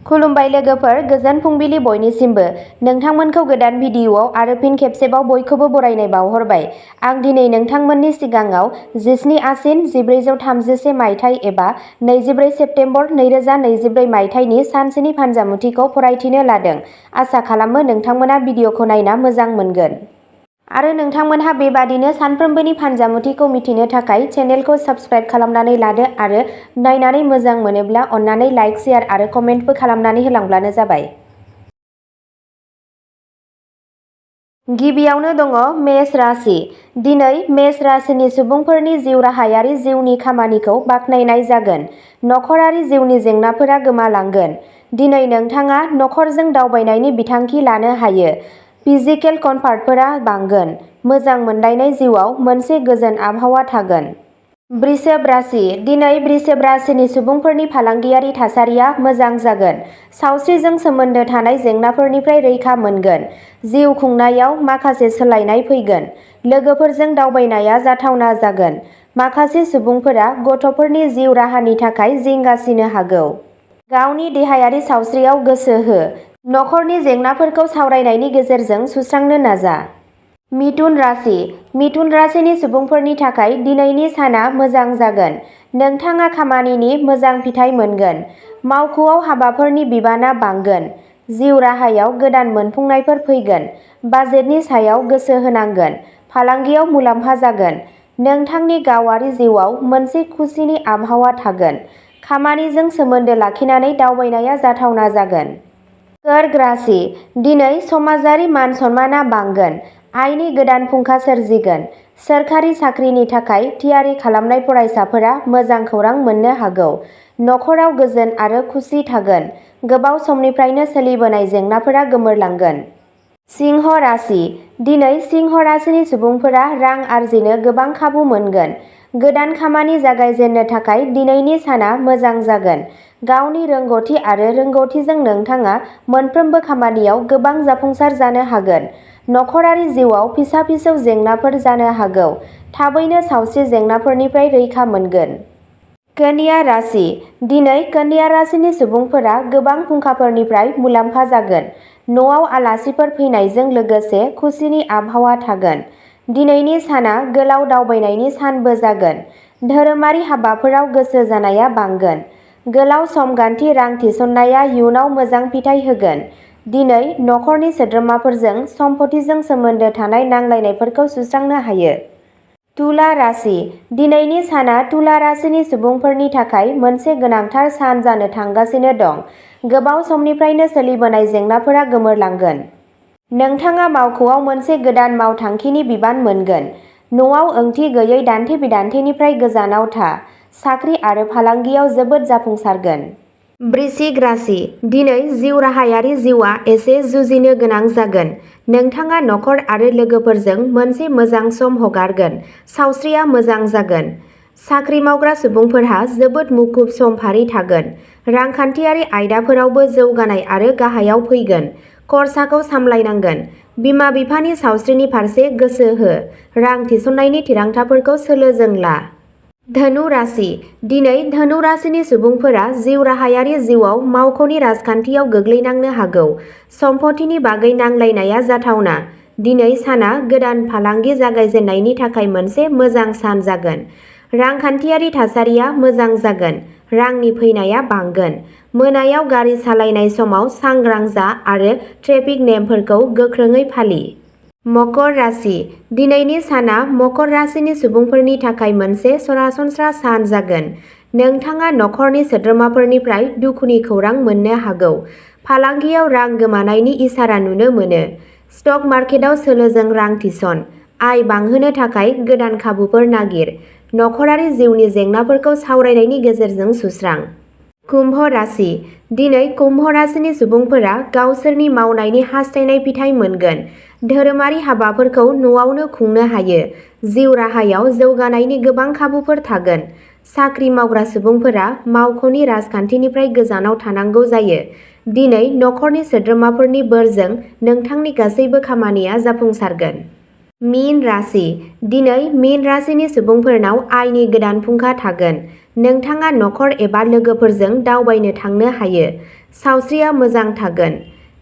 खुलुमबाय लोगोफोर, गोजोन फुंबिलि बयनिसिमबो। नोंथांमोनखौ गोदान भिडिअ'आव आरो फिन खेबसेबाव बयखौबो बरायनाय बावहरबाय। आं दिनै नोंथांमोननि सिगाङाव 17 आसिन 1431 मायथाइ एबा 24 सेप्तेम्बर 2024 मायथाइनि सानसेनि फानजामुथिखौ फरायथिनो लादों। आसा खालामो नोंथांमोना भिडिअ'खौ नायना मोजां मोनगोन। आरो नोंथांमोनहा बेबादिनो सानफ्रोमबोनि फानजामुथिखौ मिथिनो थाखाय चेनेलखौ साबस्क्राइब खालामनानै लादो आरो नायनानै मोजां मोनोब्ला अन्नानै लाइक, शेयार आरो कमेन्टबो खालामनानै होलांब्लानो जाबाय। गिबियावनो दङ मेष राशि। दिनै मेष राशिनि सुबुंफोरनि जिउ राहायारि जिउनि खामानिखौ बाख्नायनाय जागोन। नखरारि जिउनि जेंनाफोरा गोमालांगोन। दिनै नोंथाङा नखरजों दावबायनायनि बिथांखि लानो हायो। फिजिकेल कम्फर्टफोरा बांगोन। मोजां मोनलायनाय जिउआव मोनसे गोजोन आबहावा थागोन। वृषभ राशि। दिनै वृषभ राशिनि सुबुंफोरनि फालांगियारि थासारिया मोजां जागोन। सावस्रिजों सोमोन्दो थानाय जेंनाफोरनिफ्राय रैखा मोनगोन। जिउ खुंनायाव माखासे सोलायनाय फैगोन। लोगोफोरजों दावबायनाया जाथावना जागोन। माखासे सुबुंफोरा गथ'फोरनि जिउ राहानि थाखाय जिंगासिनो हागौ। गावनि देहायारि सावस्रियाव गोसो हो। नखरनि जेंनाफोरखौ सावरायनायनि गेजेरजों सुस्रांनो नाजा। मिथुन राशि। मिथुन राशिनि सुबुंफोरनि थाखाय दिनैनि साना मोजां जागोन। नोंथाङा खामानिनि मोजां फिथाइ मोनगोन। मावख'आव हाबाफोरनि बिबाना बांगोन। जिउ राहायाव गोदान मोनफुंनायफोर फैगोन। बाजेटनि सायाव गोसो होनांगोन। फालांगियाव मुलाम्फा जागोन। नोंथांनि गावारि जिउआव मोनसे खुसिनि आबहावा थागोन। खामानिजों सोमोन्दो लाखिनानै दावबायनाया जाथावना जागोन। कर्क राशि। दिनै समाजारि मान सन्माना बांगोन। आयनि गोदान फुंखा सोरजिगोन। सोरखारि साख्रिनि थाखाय थियारि खालामनाय फरायसाफोरा मोजां खौरां मोननो हागौ। नखराव गोजोन आरो खुसि थागोन। गोबाव समनिफ्रायनो सोलिबोनाय जेंनाफोरा गोमोरलांगोन। सिंह राशि। दिनै सिंह राशिनि सुबुंफोरा रां आर्जिनो गोबां खाबु मोनगोन। गोदान खामानि जागायजेननो थाखाय दिनैनि साना मोजां जागोन। गावनि रोंग'थि आरो रोंग'थिजों नोंथाङा मोनफ्रोमबो खामानियाव गोबां जाफुंसार जानो हागोन। नखरारि जिउआव फिसा-फिसौ जेंनाफोर जानो हागौ। थाबैनो सावस्रि जेंनाफोरनिफ्राय रैखा मोनगोन। कन्या राशि। दिनै कन्या राशिनि सुबुंफोरा गोबां फुंखाफोरनिफ्राय मुलाम्फा जागोन। न'आव आलासिफोर फैनायजों लोगोसे खुसिनि आबहावा थागोन। दिनैनि साना गोलाव दावबायनायनि सानबो जागोन। धोरोमारि हाबाफोराव गोसो जानाया बांगोन। गोलाव समगान्थि रां थिसननाया इयुनाव मोजां फिथाय होगोन। दिनै नखरनि सोद्रोमाफोरजों सम्पथिजों सोमोन्दो थानाय नांलायनायफोरखौ सुस्रांनो हायो। तुला राशि। दिनैनि साना तुला राशिनि सुबुंफोरनि थाखाय मोनसे गोनांथार सान जानो थांगासिनो दं। गोबाव समनिफ्रायनो सोलिबोनाय जेंनाफोरा गोमोरलांगोन। नोंथाङा मावख'आव मोनसे गोदान मावथांखिनि बिबान मोनगोन। न'आव ओंथि गैयै दान्थे-बिदान्थेनिफ्राय गोजानाव था। साख्रि आरो फालांगियाव जोबोद जाफुंसारगोन। वृश्चिक राशि। दिनै जिउ राहायारि जिउआ एसे जुजिनो गोनां जागोन। नोंथाङा नखर आरो लोगोफोरजों मोनसे मोजां सम हगारगोन। सावस्रिया मोजां जागोन। साख्रि मावग्रा सुबुंफोरहा जोबोद मुखुब समफारि थागोन। रांखान्थियारि आयदाफोरावबो जौगानाय आरो गाहायाव फैगोन। खरसाखौ सामलायनांगोन। बिमा-बिफानि सावस्रिनि फारसे गोसो हो। रां थिसननायनि थिरांथाफोरखौ सोलोजों ला। धनु राशि। दिनै धनु राशिनि सुबुंफोरा जिउ राहायारि जिउआव मावख'नि राजखान्थियाव गोग्लैनांनो हागौ। सम्पथिनि बागै नांलायनाया जाथावना। दिनै साना गोदान फालांगि जागायजेननायनि थाखाय मोनसे मोजां सान जागोन। रांखान्थियारि थासारिया मोजां जागोन। रांनि फैनाया बांगोन। मोनायाव गारि सालायनाय समाव सांग्रां जा आरो ट्रेफिक नेमफोरखौ गोख्रोङै फालि। मकर राशि। दिनैनि साना मकर राशिनि सुबुंफोरनि थाखाय मोनसे सरासनस्रा सान जागोन। नोंथाङा नखरनि सोद्रोमाफोरनिफ्राय दुखुनि खौरां मोननो हागौ। फालांगियाव रां गोमानायनि इसारा नुनो मोनो। स्टक मार्केटआव सोलोजों रां थिसन। आय बांहोनो थाखाय गोदान खाबुफोर नागिर। नखरारि जिउनि जेंनाफोरखौ सावरायनायनि गेजेरजों सुस्रां। कुम्भ राशि। दिनै कुम्भ राशिनि सुबुंफोरा गावसोरनि मावनायनि हास्थायनाय फिथाइ मोनगोन। धोरोमारि हाबाफोरखौ न'आवनो खुंनो हायो। जिउ राहायाव जौगानायनि गोबां खाबुफोर थागोन। साख्रि मावग्रा सुबुंफोरा मावख'नि राजखान्थिनिफ्राय गोजानाव थानांगौ जायो। दिनै नखरनि सोद्रोमाफोरनि बोरजों नोंथांनि गासैबो खामानिया जाफुंसारगोन। मीन राशि दिनै मीन राशिनि सुबुंफोरनाव आयनि गोदान फुंखा थागोन। नोंथाङा नखर एबा लोगोफोरजों दावबायनो थांनो हायो। सावस्रिया मोजां थागोन।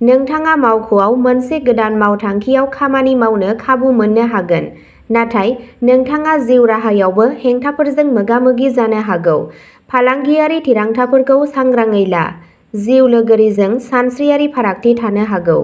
नोंथाङा मावख'आव मोनसे गोदान मावथांखियाव खामानि मावनो खाबु मोननो हागोन। नाथाय नोंथाङा जिउ राहायावबो हेंथाफोरजों मोगा-मोगि जानो हागौ। फालांगियारि थिरांथाफोरखौ सांग्राङै ला। जिउ लोगोरिजों सानस्रियारि फारागथि थानो हागौ।